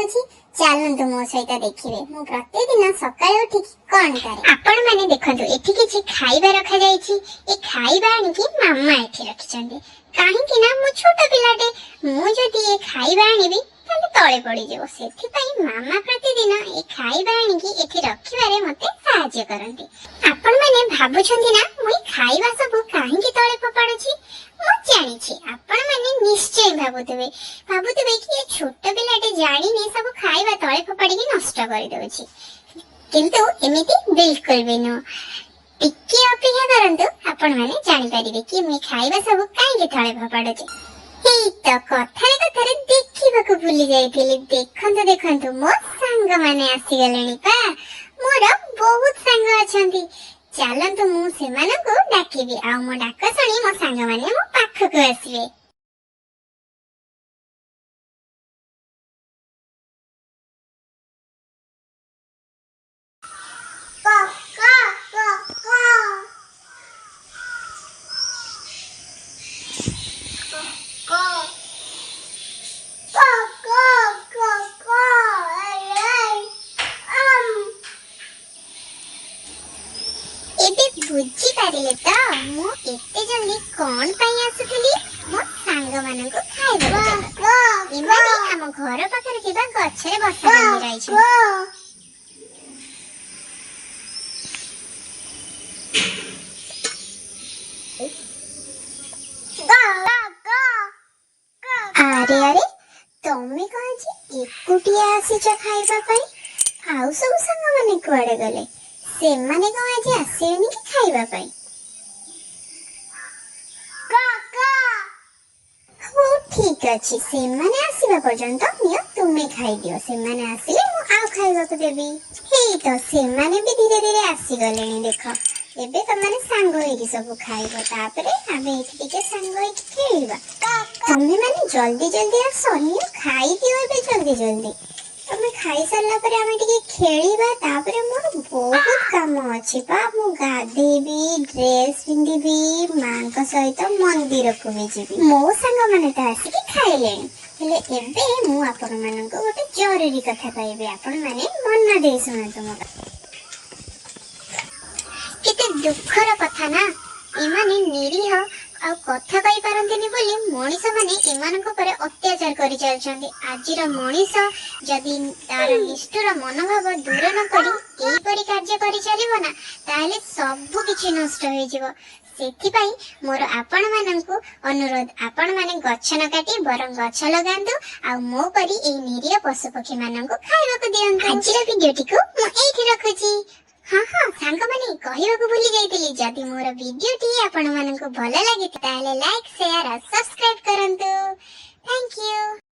କରୁଛି। ଚାଲନ୍ତୁ, ମୋ ସହିତ ଦେଖିବେ ମୁଁ ପ୍ରତିଦିନ ସକାଳୁ ଉଠିକି କଣ କରେ। ଆପଣମାନେ ଦେଖନ୍ତୁ, ଏଠି କିଛି ଖାଇବା ରଖାଯାଇଛି। ଏ ଖାଇବା ଆଣିକି ମାମା ଏଠି ରଖିଛନ୍ତି, କାହିଁକି ନା ମୁଁ ଛୋଟ ପିଲାଟେ, ମୁଁ ଯଦି ଏ ଖାଇବା ଆଣିବି ତାହେଲେ ତଳେ ପଡିଯିବ। ସେଥିପାଇଁ ମାମା ପ୍ରତିଦିନ ଏ ଖାଇବା ଆଣିକି ଏଠି ରଖିବାରେ ମତେ ସାହାଯ୍ୟ କରନ୍ତି। ଆପଣମାନେ ଭାବୁଛନ୍ତି ନା, ମୁଁ ଏ ଖାଇବା ସବୁ କାହିଁକି ତଳେ ଫୋପାଡୁଛି? ମୁଁ ଜାଣିଛି, ଆପଣମାନେ ନିଶ୍ଚୟ ଭାବୁଥିବେ କି ଏ ଛୋଟ ପିଲାଟେ ଜାଣିନି, ସବୁ ଖାଇବା ତଳେ ଫୋପାଡିକି ନଷ୍ଟ କରିଦଉଛି। କିନ୍ତୁ ଏମିତି ବିଲକୁଲ ବି ନୁହଁ। ଟିକେ ଅପେକ୍ଷା କରନ୍ତୁ, ଆପଣମାନେ ଜାଣିପାରିବେ କି ମୁଁ ଏ ଖାଇବା ସବୁ କାହିଁକି ତଳେ ଫୋପାଡୁଛି। ଏଇ ତ, କଥାରେ କଥାରେ ଦେଖିବାକୁ ଭୁଲି ଯାଇଥିଲି। ଦେଖନ୍ତୁ ଦେଖନ୍ତୁ, ମୋ ସାଙ୍ଗମାନେ ଆସିଗଲେଣି ପା। ମୋର ବହୁତ ସାଙ୍ଗ ଅଛନ୍ତି। ଚାଲନ୍ତୁ, ମୁଁ ସେମାନଙ୍କୁ ଡାକିବି ଆଉ ମୋ ଡାକ ଶୁଣି ମୋ ସାଙ୍ଗମାନେ ମୋ ପାଖକୁ ଆସିବେ। କ କ କ କ କ କ କ କ କ ଏ ଆମ୍। ଏବେ ବୁଝିପାରିଲେ ତ ମୁଁ ଏତେ ଜଲ୍ଦି କଣ ପାଇଁ ଆସୁଥିଲି? ମୋ ସାଙ୍ଗମାନଙ୍କୁ ଖାଇବାକୁ ଦେବାକୁ। ଏମାନେ ଆମ ଘର ପାଖରେ ଥିବା ଗଛରେ ବସା ବାନ୍ଧି ରହିଛନ୍ତି। ଆରେ ଆରେ, ତମେ କଣ ଆଜି ଏକୁଟିଆ ଆସିଛ ଖାଇବା ପାଇଁ? ଆଉ ସବୁ ସାଙ୍ଗମାନେ କୁଆଡେ ଗଲେ? ସେମାନେ କଣ ଆଜି ଆସିବେନି କି ଖାଇବା ପାଇଁ? ହଉ, ଠିକ ଅଛି, ସେମାନେ ଆସିବା ପର୍ଯ୍ୟନ୍ତ ନିଅ, ତୁମେ ଖାଇଦିଅ। ସେମାନେ ଆସିଲେ ମୁଁ ଆଉ ଖାଇବାକୁ ଦେବି। ହେଇ ତ, ସେମାନେ ବି ଧୀରେ ଧୀରେ ଆସିଗଲେଣି ଦେଖ। ଏବେ ତମମାନେ ସାଙ୍ଗ ହେଇକି ସବୁ ଖାଇବ, ତାପରେ ଆମେ ଏଇଠି ଟିକେ ସାଙ୍ଗ ହେଇକି ଖେଳିବା। ତମେ ମାନେ ଜଲ୍ଦି ଜଲ୍ଦି ଆସ, ନିଅ, ଖାଇଦିଅ ଏବେ ଜଲ୍ଦି ଜଲ୍ଦି। ତମେ ଖାଇସାରିଲା ପରେ ଆମେ ଟିକେ ଖେଳିବା। ତାପରେ ମୋର ବହୁତ କାମ ଅଛି ପା। ମୁଁ ଗାଧେଇବି, ଡ୍ରେସ୍ ପିନ୍ଧିବି, ମାଙ୍କ ସହିତ ମନ୍ଦିରକୁ ବି ଯିବି। ମୋ ସାଙ୍ଗମାନେ ତ ଆସିକି ଖାଇଲେଣି, ହେଲେ ଏବେ ମୁଁ ଆପଣମାନଙ୍କୁ ଗୋଟେ ଜରୁରୀ କଥା କହିବି। ଆପଣମାନେ ମନ ଦେଇ ଶୁଣନ୍ତୁ ମୋ କଥା। କେତେ ଦୁଃଖର କଥା ନା, ଏମାନେ ନିରୀହ ଆଉ କଥା କହିପାରନ୍ତିନି ବୋଲି ମଣିଷମାନେ ଏମାନଙ୍କ ଉପରେ ଅତ୍ୟାଚାର କରି ଚାଲିଛନ୍ତି। ଆଜିର ମଣିଷ ଯଦି ତାର ନିଷ୍ଠୁର ମନୋଭାବ ଦୂର ନ କରି ଏହିପରି କାର୍ଯ୍ୟ କରି ଚାଲିବ ନା, ତାହେଲେ ସବୁ କିଛି ନଷ୍ଟ ହେଇଯିବ। ସେଥିପାଇଁ ମୋର ଆପଣମାନଙ୍କୁ ଅନୁରୋଧ, ଆପଣମାନେ ଗଛ ନ କାଟି ବରଂ ଗଛ ଲଗାନ୍ତୁ ଆଉ ମୋ ପରି ଏଇ ନିରୀହ ପଶୁପକ୍ଷୀମାନଙ୍କୁ ଖାଇବାକୁ ଦିଅନ୍ତୁ। ଆଜିର ଭିଡିଓଟିକୁ ମୁଁ ଏଇଠି ରଖୁଛି। ହଁ, ସାଙ୍ଗମାନେ, କହିବାକୁ ଭୁଲି ଯାଇଥିଲି, ଯଦି ମୋର ଭିଡିଓଟି ଆପଣମାନଙ୍କୁ ଭଲ ଲାଗେ, ତାହେଲେ ଲାଇକ୍, ସେୟାର ଆଉ ସବସ୍କ୍ରାଇବ କରନ୍ତୁ। Thank you.